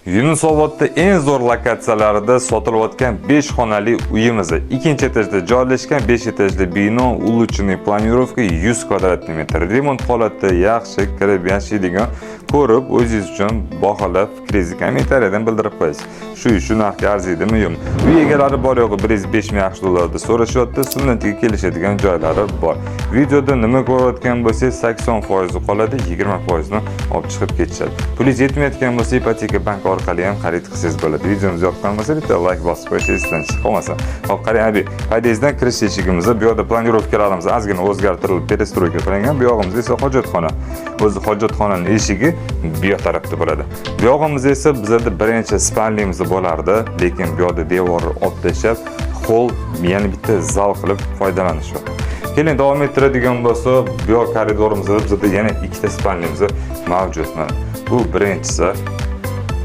Yunusobodda eng zo'r lokatsiyalarida sotilayotgan 5 xonali uyimiz. Ikkinchi etajda joylashgan 5 etajli bino, улучшенный планировка, 100 kvadrat metr. Remont holatda, yaxshi kirib yashaydigan, ko'rib, o'zingiz uchun baholab, fikringizni kommentariyadan bildirib qo'yasiz. Shu uy shu narxga arziydimi, yo'qmi? Uy egalari bor yo'g'i 105 ming AQSh dollarida so'rashyapti, sunnatiga kelishadigan joylari bor. Videoda nima ko'rayotgan bo'lsangiz, 80% qoladi, 20% ni olib chiqib ketishadi. Pulingiz yetmayotgan bo'lsa, ipoteka bank orqali ham xarid qilsangiz bo'ladi. Videomiz yoqqan bo'lsa, bitta like bosib qo'yishingiz esdan chiqib qolmasin. Hop, qarang, abi, podyezddan kirish eshigimiz, bu yoqda планировка larimiz ozgina o'zgartirilib, перестройка qilingan. Bu yog'imizda esa hojatxona. O'zi hojatxonaning eshigi bu yoq tarafda bo'ladi. Bu yog'imiz esa bizada birinchi спальня miz bo'lardi, lekin bu yoqda devorni olib tashlab, холл, yana bitta zal qilib foydalanishyapti. Keling, davom ettiradigan bo'lsa, bu yoq koridorimizda bizada yana ikkita спальня miz mavjud. Mana bu birinchisi.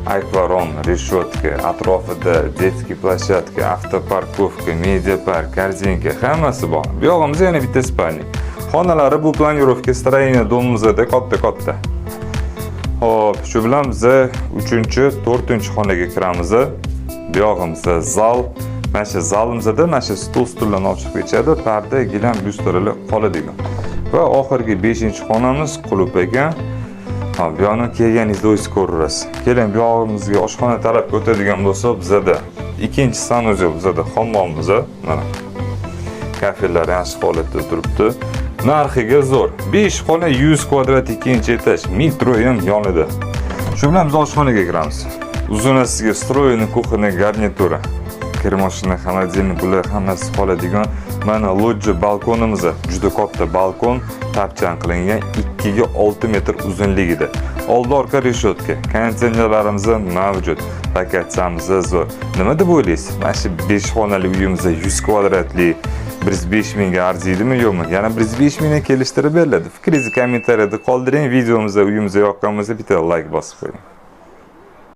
Akvarom, решетка, atrofida детский площадка, автопарковка, медиапарк, korzinka, hammasi bor. Bu yog'imizda yana bitta спальня. Xonalari bu планировка строение дом imizda katta-katta. Xo'p, shu bilan biz 3-chi, 4-xonaga kiramiz. Bu yog'imizda zal. Mana shu zalimizda mana shu stol, stullarni olib chiqib ketishadi, parda, gilam, lyustralar qoladigan. Va oxirgi 5-xonamiz qulf ekan. Ha, bu yoqni kelganingizda o'zingiz ko'rasiz. Keling, bu yog'imizga, oshxona tarafga o'tadigan bo'lsa, bizada ikkinchi санузел, bizada hammomimiz, mana. Kafellar yaxshi holatda turibdi. Narxiga zo'r. 5 xona, 100 kvadrat, ikkinchi etaj, metro ham yonida. Shu bilan biz oshxonaga kiramiz. Uzunasiga встроенный кухонный garnitura. Kir moshina, холодильник, bular hammasi qoladigan. Mana lojja balkonimiz, juda katta balkon, tapchan qilingan, 2 ga 6 metr uzunligida. Oldi orqa решетка, konditsionerlarimiz mavjud. Lokatsiyamiz zo'r. Nima deb o'ylaysiz? Mana shu 5 xonali uyimiz 100 kvadratli 105 mingga arziydimi, yo'qmi? Yana 105 mingga kelishtirib beriladi. Fikringizni kommentariyada qoldiring. Videomizda, uyimizga yoqqan bo'lsa, bitta like bosib qo'ying.